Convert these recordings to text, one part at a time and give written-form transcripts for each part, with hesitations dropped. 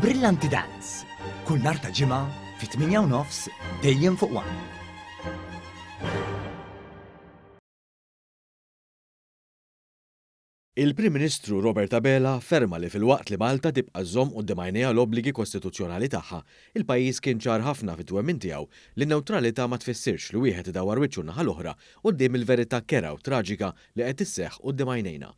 Brillanti Dance, kull nhar ta' Ġimgħa fit-8 u nofs dejjem fuq One. Il-Prim Ministru Robert Abela afferma li filwaqt li Malta tibqa' żżomm quddiem għajnejha l-obbligi kostituzzjonali tagħha, il-pajjiż kien ċar ħafna fit-twemmin tiegħu li n-newtralità ma tfissirx li wieħed idawwar wiċċu n-naħa l-oħra quddiem il-verità kerha u traġika li qed isseħħ quddiem għajnejna.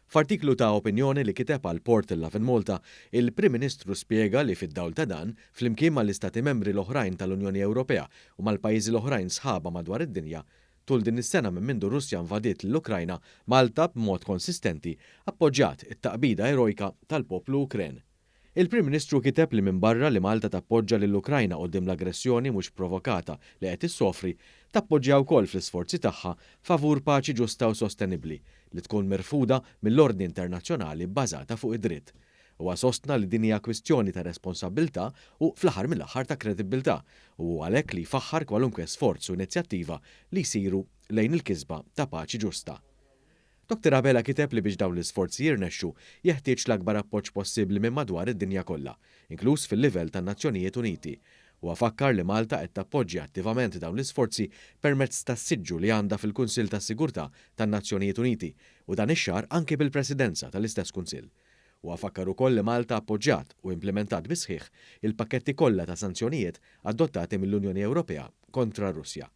F'artiklu ta' opinjoni li kiteb għal portal Lovin Malta, il-Prim Ministru spjega li fid-dawl ta' dan, flimkien mal-Istati Membri l-oħrajn tal-Unjoni Ewropea u mal-pajjiżi l-oħrajn sħabha madwar id-dinja, Tul din is-sena minn mindu r-Russja invadiet lill-Ukrajna, Malta b'mod konsistenti appoġġjat it-taqbida erojka tal-poplu Ukren. Il-Prim Ministru kiteb li minbarra li Malta tappoġġa lill-Ukrajna quddiem l-aggressjoni mhux provokata li qed issofri, tappoġġja wkoll fl-isforzi tagħha favur paċi ġusta u sostenibbli li tkun mirfuda mill-ordni internazzjonali bbażata fuq id-dritt. Huwa sostna li din hija kwistjoni ta' responsabbiltà u, fl-aħħar mill-aħħar, ta' kredibbiltà, u hu għalhekk li jfaħħar kwalunkwe sforz u inizjattiva li jsiru lejn il-kisba ta' paċi ġusta. Dottor Abela kiteb li biex dawn l-isforzi jirnexxu, jeħtieġ l-akbar appoġġ possibbli minn madwar id-dinja kollha, inkluż fil-livell tan-Nazzjonijiet Uniti. Huwa fakkar li Malta qed tappoġġja attivament dawn l-isforzi permezz tas-siġġu li għandha fil-Kunsill tas-Sigurtà tan-Nazzjonijiet Uniti u dan ix-xahar anki bil-Presidenza tal-istess Kunsill. Huwa fakkar ukoll li Malta appoġġjat u implimentat bis-sħiħ il-pakketti kollha ta' sanzjonijiet adottati mill-Unjoni Ewropea kontra r-Russja.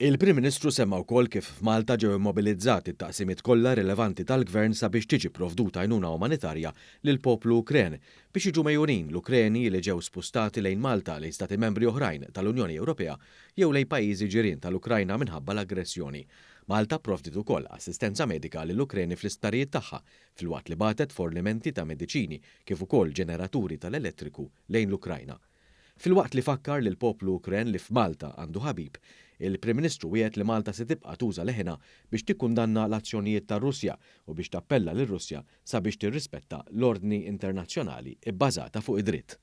Il-Prim Ministru semma wkoll kif f'Malta ġew immobilizzati t-taqsimiet kollha rilevanti tal-Gvern sabiex tiġi pprovduta għajnuna umanitarja lill-poplu Ukren biex jiġu megħjunin l-Ukreni li ġew spustati lejn Malta, lejn Stati Membri oħrajn tal-Unjoni Ewropea jew lejn pajjiżi ġirien tal-Ukrajna minħabba l-aggressjoni. Malta pprovdiet ukoll assistenza medika lill-Ukreni fl-isptarijiet tagħha filwaqt li bagħtet fornimenti ta' mediċini kif ukoll ġeneraturi tal-elettriku lejn l-Ukrajna. Filwaqt li fakkar lill-poplu Ukren li f'Malta għandu ħabib, il-Prim Ministru wiegħed li Malta se tibqa' tuża leħinha biex tikkundanna l-azzjonijiet tar-Russja u biex tappella lir-Russja sabiex tirrispetta l-ordni internazzjonali bbażata fuq id-dritt.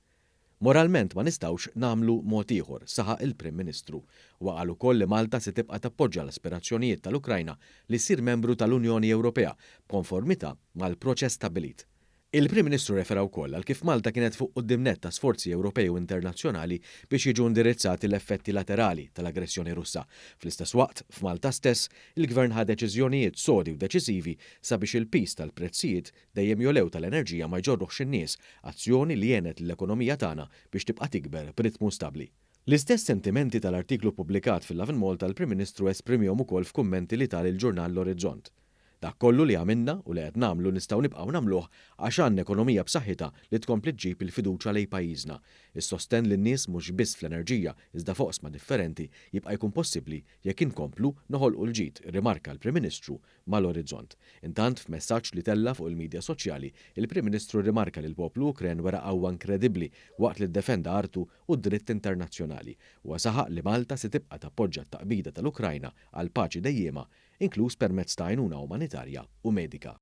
Moralment ma nistgħux nagħmlu mod ieħor, saħaq il-Prim Ministru. Huwa qal ukoll li Malta se tibqa' tappoġġa l-aspirazzjonijiet tal-Ukrajna li ssir membru tal-Unjoni Ewropea b'konformità mal-proċess stabbilit. Il-Prim Ministru rrefera wkoll għal kif Malta kienet fuq quddiem nett ta' sforzi Ewropej u internazzjonali biex jiġu indirizzati l-effetti laterali tal-aggressjoni Russa. Fl-istess waqt, f'Malta stess, il-Gvern ħa deċiżjonijiet sodi u deċiżivi sabiex il-piż tal-prezzijiet dejjem jogħlew tal-enerġija ma jġorruhx in-nies, azzjoni li għenet lill-ekonomija tagħna biex tibqa' tikber b'ritmu stabbli. L-istess sentimenti tal-artiklu ppubblikat fil-Lovin Malta l-Prim Ministru esprimiehom ukoll f'kummenti li ta lill-ġurnal L-Orizzont. Dak kollu li għamilna u li qed nagħmlu nistgħu nibqgħu nagħmluh għax għandna ekonomija b'saħħitha li tkompli ġġib il-fiduċja lejn pajjiżna. Is-sostenn lin-nies mhux biss fl-enerġija iżda f'oqsma differenti jibqa' jkun possibbli jekk inkomplu noħolqu l-ġid, irrimarka l-Prim Ministru mal-orizzont. Intant, f'messaġġ li tella' fuq il-midja soċjali, il-Prim Ministru rrimarka li l-poplu Ukren wera qawwa inkredibbli waqt li ddefenda artu u d-dritt internazzjonali. Huwa saħaq li Malta se tibqa' tappoġġa t-taqbida tal-Ukrajna għal paċi dejjiema, inkluż permezz ta' għajnuna umanitarja u medika.